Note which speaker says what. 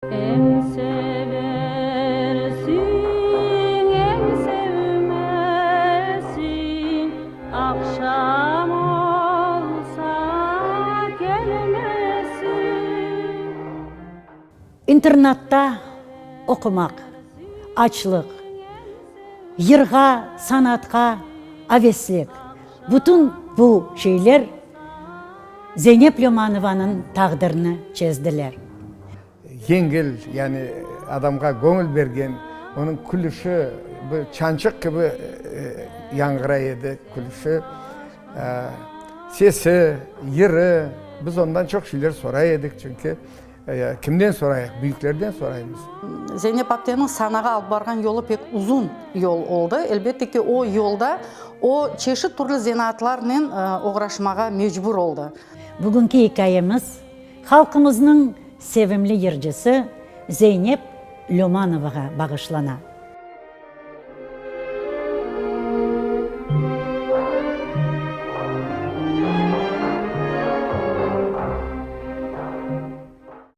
Speaker 1: Em seversiñ, em sevmezsiñ, Aqşam olsa kelmezsiñ.
Speaker 2: İnternatta oqumaq, açlıq, yırğa, sanatqa aveslik, bütün bu şeyler Zeynep Lömanovanıñ taqdirini çezdiler.
Speaker 3: Yengil, yani adamğa göñül bergen, onıñ külüşi bir çançıq kibi yañğıray edi, külüşi, sesi, yırı. Biz ondan çoq şeyler soray edik, çünki Kimden sorayıq? Büyüklerden soraymız.
Speaker 4: Zeynep apteniñ sanağa alıp barğan yolu pek uzun yol oldı. Elbette ki, o yolda o çeşit türlü zenaatlarnen oğraşmağa mecbur oldı.
Speaker 2: Bugünki ikâyemiz halqımıznıñ sevimli yırcısı Zeynep Lömanovağa bağışlana.